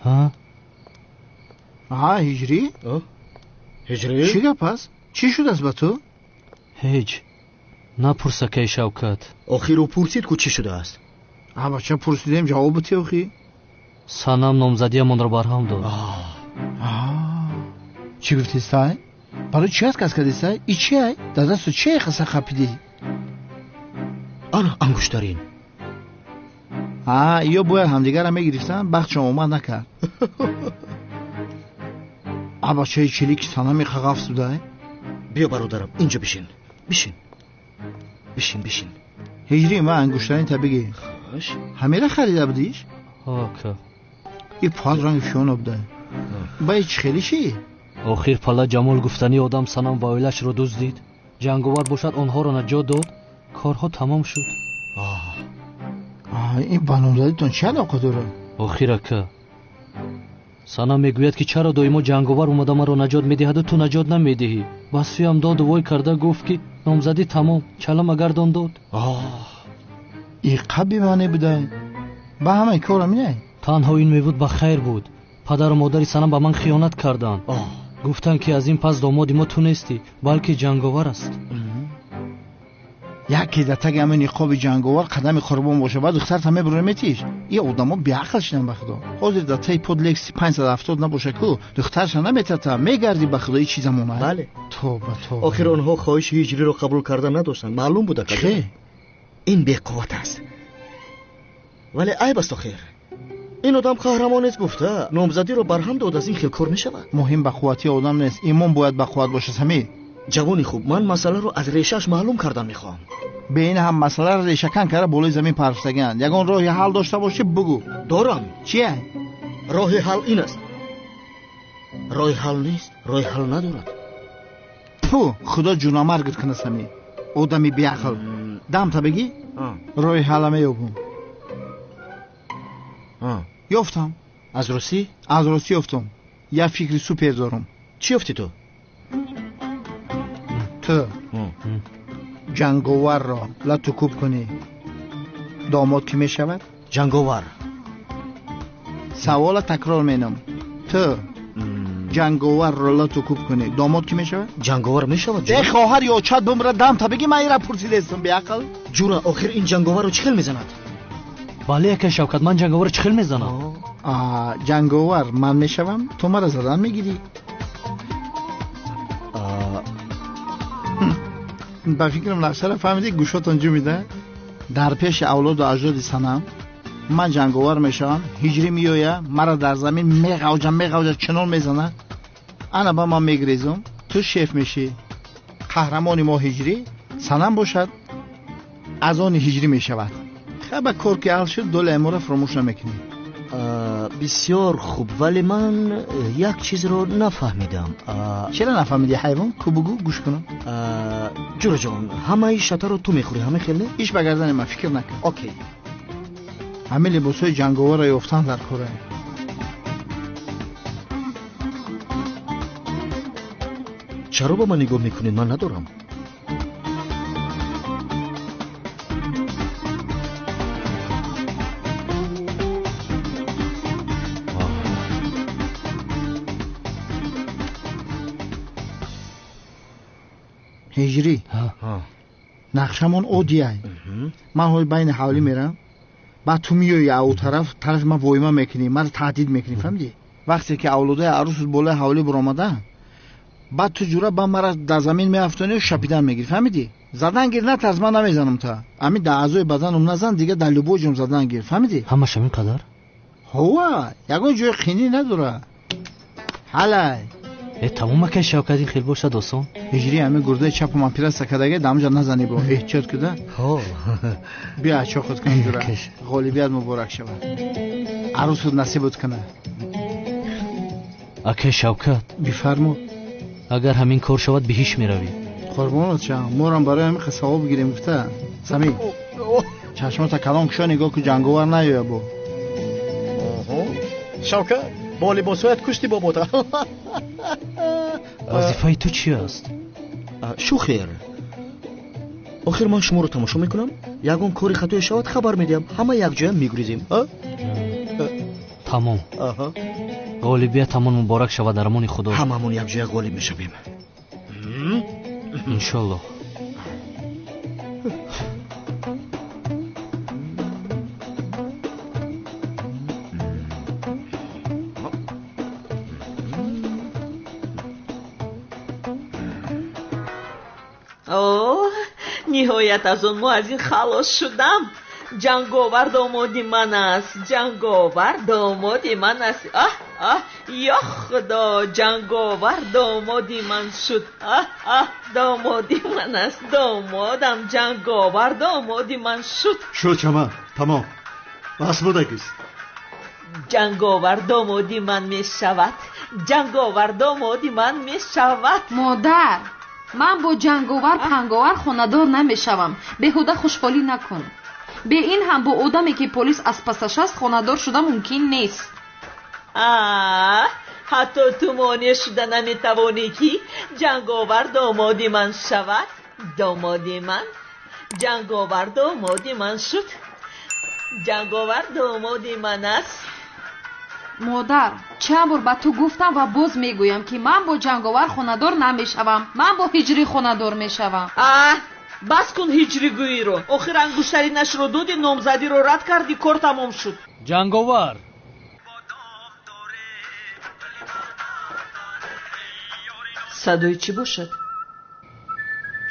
Ҳа, ҳиҷрӣ? Ҳиҷрӣ? Чӣ гап аст? Чӣ шудааст ба ту? Ҳеҷ. Напурс, акай Шавкат. Охир ӯ пурсид ку чӣ шудааст. Ҳа, бача, пурсидем, ҷавоб бите охи. Санам номзадиамонро барҳам дод. Чӣ гуфтистай? Барои чӣ аст кас кардистай? И чи ай? Дар дасту чи ай хаса хапидӣ? Ана ангуштарин. Ҳа, ё бояд ҳамдигарро мегирифтанд, бахтшон омад накард. А бачаи чилики санами қағафс будай? Биё бародарам, инҷо бишин. Бишин. Бишин, бишин. Ҳиҷрӣ, ман ангуштаринта бигир. Хош. Ҳамера харида будиш? Ҳо, ака. И пад ранги фиёна будай. Ба и чӣ хеле чӣ? Охир пала Ҷамол гуфтани одам Санам ва оилашро дуздид. Ҷанговар бошад онҳоро наҷот дод. Корҳо тамом шуд. Ин ба номзадитон чӣ алоқа дорад? Охир ака, Санам мегӯяд ки чаро доимо ҷанговар омада маро наҷот медиҳаду ту наҷот намедиҳӣ. Ба сӯям доду вой карда гуфт ки номзадӣ тамом, чала магардон дод. И қабби мане будай? Ба ҳамаи кор аминай? Танҳо ин мебуд ба хайр буд. Падару модари Санам ба ман хиёнат карданд. Гуфтанд ки аз ин пас домоди мо ту нестӣ, балки ҷанговар аст. Яке дар таги ҳамин ниқоби ҷанговар қадами қурбон боша, баъд духтарта мебура метиш. И одамо беақл шидан ба худо. Ҳозир дар таи под Лекси 570 набоша ку, духтарша наметата, мегарди ба худо, и чӣ замона? Бале. Тоба, тоба. Охир онҳо хоҳиши ҳиҷриро қабул карда надоштанд. Маълум буда ка. Чӣ? Ин беқувват аст. Вале айб аст охир. Ин одам қаҳрамонест гуфта, номзадиро барҳам дод, аз ин хел кор мешавад. Муҳим ба қуввати одам нест, имон бояд ба қувват боша, Самир. Ҷавони хуб, ман масъаларо аз решааш маълум кардан мехоҳам. Бе ин ҳам масъаларо решакан карда болои замин парфтагианд. Ягон роҳи ҳал дошта бошӣ бугӯ. Дорам. Чия? Роҳи ҳал ин аст. Роҳи ҳал нест, роҳи ҳал надорад. Тфу, худо ҷунамаргат кунад, Самир. Одами беақл. Дамта бигӣ? Роҳи ҳалла меёбум. Ёфтам. Аз русӣ? Аз русӣ ёфтам. Як фикри супер дорам. Чӣ ёфтӣ ту? Ту ҷанговарро лату кӯб кунӣ, домод кӣ мешавад? Ҷанговар. Савола такрор менам. Ту ҷанговарро лату кӯб кунӣ, домод кӣ мешавад? Ҷанговар мешавад, ҷура. Э, хоҳар ё чат бимра, дамта бигӣ, ман ира пурсидестам, беақл. Ҷура, охир ин ҷанговарро чӣ хел мезанад? Бале, акай Шавкат, ман ҷанговарро чӣ хел мезанам? Ҷанговар ман мешавам, ту мара задан мегирӣ. Ба фикрам нақшаро фаҳмидӣ, гӯшотон ҷумида. Дар пеши авлоду аҷдоди Санам ман ҷанговар мешавам, ҳиҷрӣ меоя, мара дар замин меғавҷа, меғавҷа, чунон мезана. Ана ба ман мегрезум, ту шеф мешӣ. Қаҳрамони мо ҳиҷрӣ, Санам бошад, аз они ҳиҷрӣ мешавад. Ха, ба кор ки ҳал шуд, долаи моро фуромӯш намекунӣ. Бисёр хуб, вале ман як чизро нафаҳмидам. Чаро нафаҳмидӣ, ҳайвон? Ку бугӯ, гӯш кунам. Ҷураҷон, ҳамаи шатаро ту мехӯрӣ, ҳама хел не? Иш ба гардани ман, фикр накун. Окей. Ҳамин либосҳои ҷанговарро ёфтан дар кора. Чаро ба ман нигоҳ мекунед? Ман надорам. Ҳиҷрӣ, нақшамон оддиай. Ман ҳоли байни ҳавлӣ мерам, баъд ту меоӣ ав тараф, тарафи ман воима мекунӣ, маро таҳдид мекунӣ, фаҳмидӣ? Вақте ки авлодаи арӯсут болои ҳавлӣ баромада, баъд ту ҷура ба мара дар замин меафтонию шапидан мегирӣ, фаҳмидӣ? Задан гир, натарс, ман намезанам та. Ҳамин дар аъзои баданум назан, дига дар любой ҷом задан гир, фаҳмидӣ? Ҳамаш ҳамин қадар? Ҳова, ягон ҷои қинӣ надора. Ҳалай. Э, тамом, акай Шавкат, ин хел бошад осон. Ҳиҷрӣ, ҳамин гурдаи чапам оператсия кардаге, дар ҳамҷа назанӣ бо, эҳтиёт куда. Ҳо. Биё ачо худ кун, ҷура. Ғолибият муборак шавад. Арӯсут насибут кунад. Акай Шавкат. Бифармо. Агар ҳамин кор шавад, биҳиш меравӣ. Қурбонат шавам, морам барои ҳамин савоб гирем гуфта. Самир, чашмота калон кушо, нигоҳ ку, ҷанговар наёя бо. Шавкат, бо либосҳоят кушти бобота. Вазифаи ту чи аст? Шухер. Охир ман шуморо тамошо мекунам, ягон кори хатое шавад хабар медиҳам, ҳама якҷоя мегурезем. Тамом. Ғолибиятамон муборак шавад, дар амони Худо. Ҳамамон якҷоя ғолиб мешавем. Иншоллоҳ. Ниҳоят аз он муаззин халос шудам. Ҷанговар домоди ман аст, ҷанговар домоди ман аст. Аҳ аҳ, ё Худо, ҷанговар домоди ман шуд. Аҳ аҳ, домоди ман аст, домодам ҷанговар домоди ман шуд. Шуд чаман, тамом, бас будагист. Ҷанговар домоди ман мешавад, ҷанговар домоди ман мешавад. Модар, ман бо ҷанговар панговар хонадор намешавам. Беҳуда хушҳолӣ накун. Бе ин ҳам бо одаме ки полис аз пасаш аст хонадор шуда мумкин нест. Ҳатто ту монеъ шуда наметавонӣ ки ҷанговар домоди ман шавад. Домоди ман, ҷанговар домоди ман шуд. Ҷанговар домоди ман аст. Модар, чанд бор ба ту гуфтам ва боз мегӯям ки ман бо ҷанговар хонадор намешавам. Ман бо ҳиҷрӣ хонадор мешавам. Бас кун ҳиҷригӯиро. Охир ангуштаринашро доди, номзадиро рад кардӣ, кор тамом шуд. Ҷанговар, садои чӣ бошад?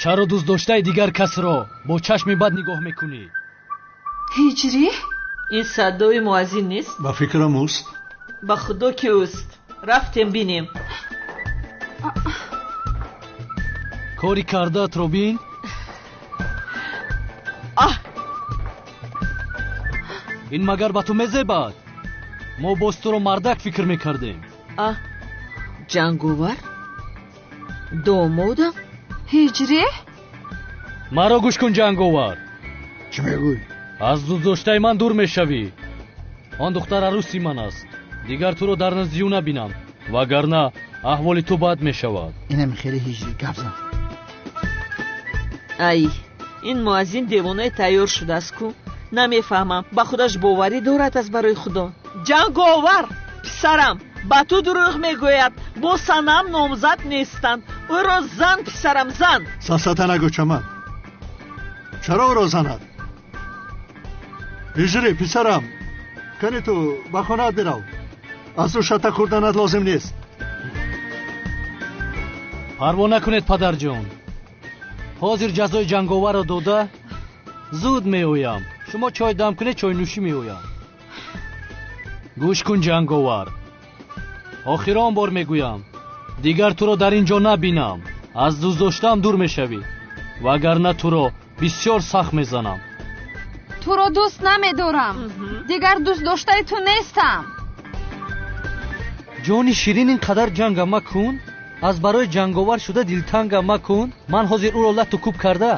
Чаро дӯстдоштаи дигар касро бо чашми бад нигоҳ мекунӣ? Ҳиҷрӣ? Ин садои муаззин нест? Ба фикрам ӯст. Ба худо ки ӯст. Рафтем бинем. Кори кардаатро бин. Ин магар ба ту мезебад? Мо боз туро мардак фикр мекардем. Ҷанговар? Домодам? Ҳиҷрӣ? Маро гӯш кун, ҷанговар. Чӣ мегӯй? Аз дӯстдоштаи ман дур мешавӣ. Он духтар арӯси ман аст. Дигар туро дар назди ӯ набинам, вагарна аҳволи ту бад мешавад. Инам хеле ҳиҷрӣ гап зад. Ай, ин муаззин девонаи тайёр шудааст ку. Намефаҳмам, ба худаш боварӣ дорад аз барои Худо. Ҷанговар, писарам, ба ту дурӯғ мегӯяд. Бо санам номзад нестанд. Ӯро зан, писарам, зан. Сафсата нагӯ, чаман. Чаро ӯро занад? Ҳиҷрӣ, писарам, кани ту ба хонаат бирав. Аз ӯ шата хӯрданат лозим нест. Парво накунед, падарҷон. Ҳозир ҷазои ҷанговарро дода зуд меоям. Шумо чой дам кунед, чойнӯшӣ меоям. Гӯш кун, ҷанговар. Охирон бор мегӯям, дигар туро дар ин ҷо набинам. Аз дӯстдоштаам дур мешавӣ, вагарна туро бисёр сахт мезанам. Туро дӯст намедорам. Дигар дӯстдоштаи ту нестам. Ҷони ширин, ин қадар ҷанга макун. Аз барои ҷанговар шуда дилтанга макун. Ман ҳозир ӯро лату кӯб карда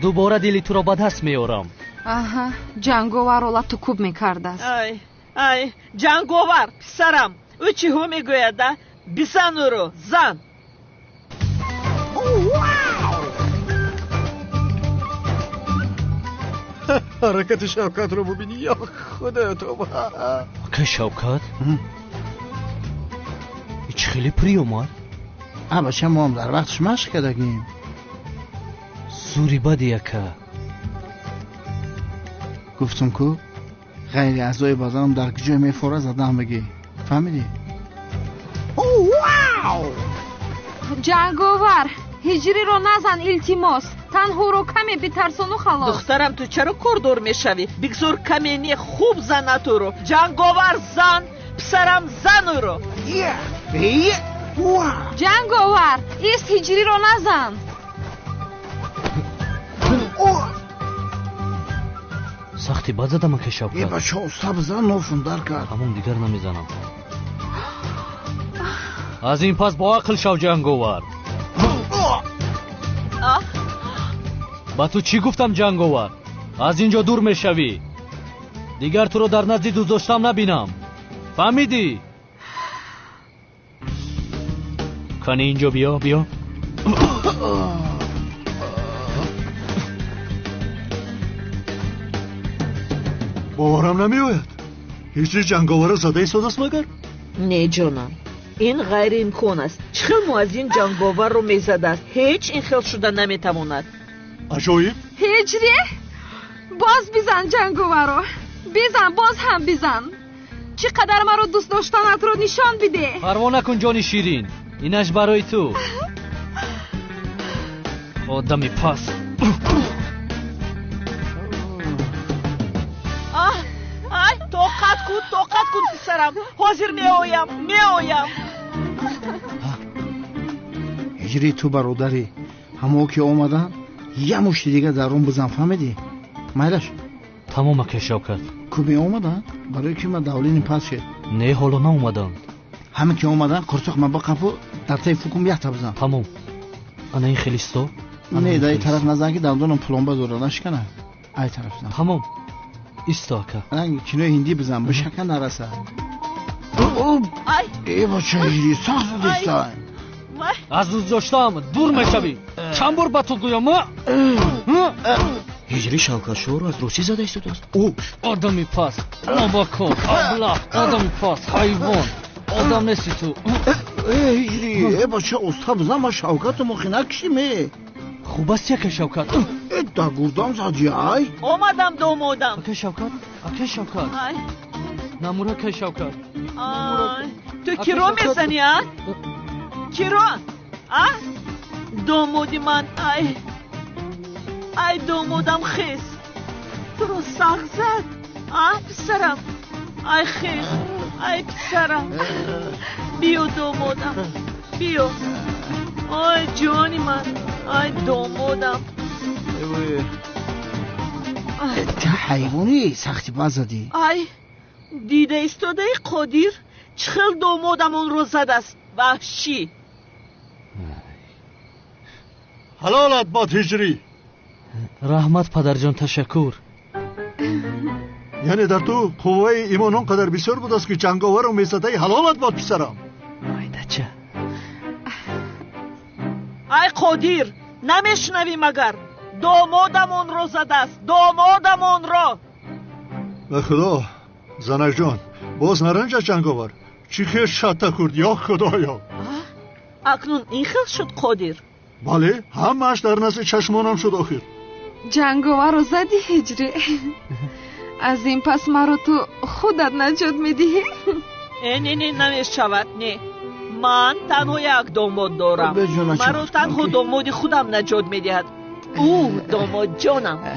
дубора дили туро ба даст меорам. Аҳа, ҷанговарро лату кӯб мекардааст. Ай ай, ҷанговар, писарам, ӯ чиҳо мегӯяд? А бизан ӯро, зан. Ҳаракати Шавкатро бубинӣ, ё Худоё, тавба. Ака Шавкат, чӣ хеле приёмад? Бача, мо ҳам дар вақташ машқ кардагем. Зури бади, ака. Гуфтам ку, ғайри аъзои баданам дар куҷое мефора задаам бигӣ. Фаҳмидӣ? Ҷанговар, ҳиҷриро назан, илтимос. Танҳоро каме битарсону халос. Духтарам, ту чаро кордор мешавӣ? Бигзор каме не, хуб занад ӯро. Ҷанговар, зан, писарам, зан ӯро. Ҷанговар, ист, ҳиҷриро назан. Сахти бад задам, ака Шавкат. Бача, уста бизан, нофун дар кард. Ҳамон дигар намезанам. Аз ин пас боақл шав, ҷанговар. Ба ту чӣ гуфтам, ҷанговар? Аз ин ҷо дур мешавӣ. Дигар туро дар назди дӯстдоштам набинам. Фаҳмидӣ? Кани ин ҷо биё, биё. Боварам намеояд. Ҳиҷри ҷанговарро зада истодааст магар? Не ҷонам, ин ғайриимкон аст. Чӣ хел муаззин ҷанговарро мезадааст? Ҳеҷ ин хел шуда наметавонад. Аҷоиб! Ҳиҷрӣ, боз бизан ҷанговарро, бизан, боз ҳам бизан. Чӣ қадар маро дӯст доштанатро нишон бидеҳ. Парво накун ҷони ширин, инаш барои ту. Одами пас. Ай, тоқат кун, тоқат кун писарам. Ҳозир меоям, меоям. Ҳиҷри, ту бародарӣ, ҳамо ки омадан я мушти дига дар он бизан, фаҳмидӣ? Майлаш. Тамом ака Шавкат. Ку меомаданд? Барои ки ман давлини пас шед. Не, ҳоло наомаданд. Ҳаме ки омаданд, қурсоқ ман бақапу дар таи фукум якта бизан. Тамом. Ана ин хел исто. Не, дар ин тараф назан ки дандонам пломба дорад, нашикана. Ай тараф зан. Тамом. Исто ака. Ранги кинои ҳиндӣ бизан, бишака нараса. Ай! Э, бача ҳиҷрӣ, сахт задиста. Аз дӯст доштаам дур мешавӣ. Чанд бор ба ту гӯям? Ҳиҷрӣ Шавкатшоҳро аз русӣ зада истодааст. Ӯ одами пас, нобакор, аблаҳ, одами пас, ҳайвон. Одам нести ту. Э, ҳиҷрӣ, э бача, уста бизан, ман Шавкату мохи накушим, э. Хуб аст яка Шавкат. Э, дар гурдам зади, ай. Омадам домодам. Ака Шавкат, ака Шавкат. Ай. Намур ака Шавкат. Ай. Ту киро мезани, а? Киро? А? Домоди ман, ай. Ай, домодам хес. Туро сахт зад, а, писарам? Ай, хес. Ай, писарам. Биё, домодам. Биё. Ай, ҷони ман. Ай, домодам. Ту ҳайвони, сахти бад задӣ. Ай, дида истодаи Қодир чӣ хел домодамонро задааст. Ваҳшӣ. Ҳалолат бод ҳиҷрӣ. Раҳмат падарҷон, ташаккур. Яъне дар ту қувваи имон он қадар бисёр будааст ки ҷанговарро мезадаи. Ҳалолат бод писарам. Айдача. Ай Қодир, намешунавӣ магар? Домодамонро задааст, домодамонро. Ба худо, занакҷон, боз наранҷад ҷанговар. Чӣ хел шатта хӯрд, ё худоё. Акнун ин хел шуд Қодир? Бале, ҳамааш дар назди чашмонам шуд охир. Ҷанговарро задӣ ҳиҷрӣ. Аз ин пас маро ту худат наҷот медиҳӣ. Э, не, не, намешавад, не. Ман танҳо як домод дорам. Маро танҳо домоди худам наҷот медиҳад. Ӯ домодҷонам. Э?